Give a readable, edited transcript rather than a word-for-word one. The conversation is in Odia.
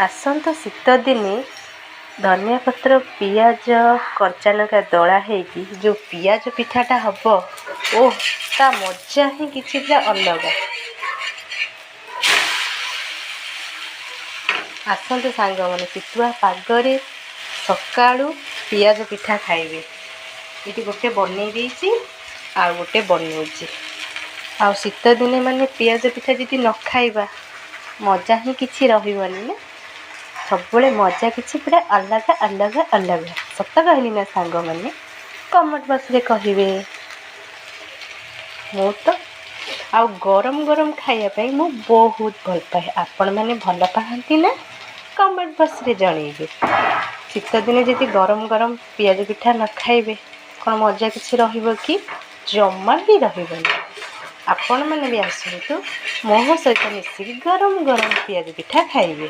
ଆସନ୍ତୁ, ଶୀତ ଦିନେ ଧନିଆ ପତ୍ର, ପିଆଜ, କଞ୍ଚାଲଙ୍କା ଦଳା ହେଇକି ଯେଉଁ ପିଆଜ ପିଠାଟା ହେବ, ଓଃ, ତା ମଜା ହିଁ କିଛି ପୁରା ଅଲଗା। ଆସନ୍ତୁ ସାଙ୍ଗମାନେ, ଶୀତୁଆ ପାଗରେ ସକାଳୁ ପିଆଜ ପିଠା ଖାଇବେ। ଏଇଠି ଗୋଟେ ବନେଇ ଦେଇଛି, ଆଉ ଗୋଟେ ବନଉଛି। ଆଉ ଶୀତ ଦିନେ ମାନେ ପିଆଜ ପିଠା ଯଦି ନ ଖାଇବା, ମଜା ହିଁ କିଛି ରହିବନି ନା। ସବୁବେଳେ ମଜା କିଛି ପୁରା ଅଲଗା, ଅଲଗା, ଅଲଗା। ସତ କହିଲି ନା ସାଙ୍ଗମାନେ? କମେଣ୍ଟ ବକ୍ସରେ କହିବେ। ମୁଁ ତ ଆଉ ଗରମ ଗରମ ଖାଇବା ପାଇଁ ମୁଁ ବହୁତ ଭଲ ପାଏ। ଆପଣମାନେ ଭଲ ପାଆନ୍ତି ନା? କମେଣ୍ଟ ବକ୍ସରେ ଜଣେଇବେ। ଶୀତ ଦିନେ ଯଦି ଗରମ ଗରମ ପିଆଜ ପିଠା ନ ଖାଇବେ, କ'ଣ ମଜା କିଛି ରହିବ କି? ଜମା ବି ରହିବନି। ଆପଣମାନେ ବି ଆସନ୍ତୁ, ମୋ ସହିତ ମିଶିକି ଗରମ ଗରମ ପିଆଜ ପିଠା ଖାଇବେ।